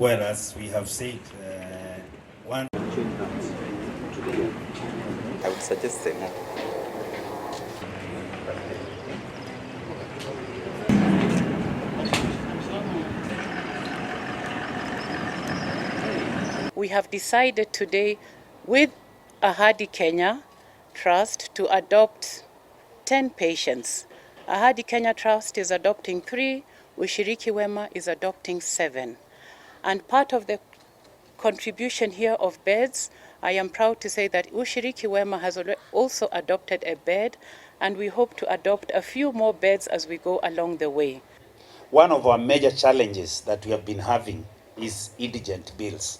Well, as we have said, one I would suggest say more. We have decided today with Ahadi Kenya Trust to adopt 10 patients. Ahadi Kenya Trust is adopting 3, Ushiriki Wema is adopting 7. And part of the contribution here of beds, I am proud to say that Ushiriki Wema has also adopted a bed, and we hope to adopt a few more beds as we go along the way. One of our major challenges that we have been having is indigent bills.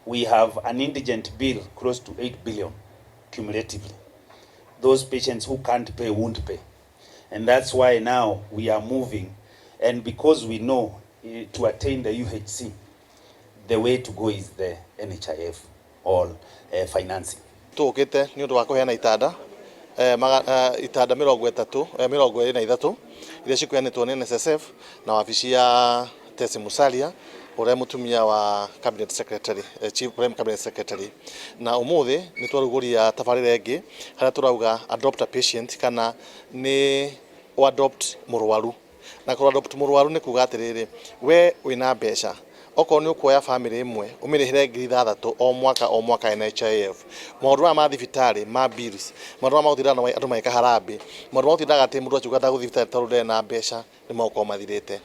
We have an indigent bill close to 8 billion cumulatively. Those patients who can't pay won't pay. And that's why now we are moving. And because we know to attain the UHC, the way to go is the NHIF or financing. Tũkĩte nĩ ũndũ wa kũheana itanda itanda 30, 23 iria cikũheanĩtwo nĩ NSSF na wabici ya Tesi Musalia, ũrĩa mũtumia wa cabinet secretary, chief prime cabinet secretary. Na ũmũthĩ nĩ twarugũria tabarĩra ĩngĩ harĩa tũrauga adopt a patient, kana nĩ adopt mũrwaru. Na kũ adopt mũrwaru nĩ kuga atĩrĩrĩ, we wĩna mbeca, okorwo nĩ ũkuoya family ĩmwe ũmĩrĩhĩre 6,000 o mwaka o mwaka NHIF, maũndũ maya ma thibitarĩ ma bills, maũndũ maya ma gũtinda andũ magĩka harambĩ, maũndũ ma gũtindaga atĩ mũndũ akiuga ndagũthiĩ thibitarĩ tondũ ndarĩ na mbeca, nĩ megũkorwo mathirĩte.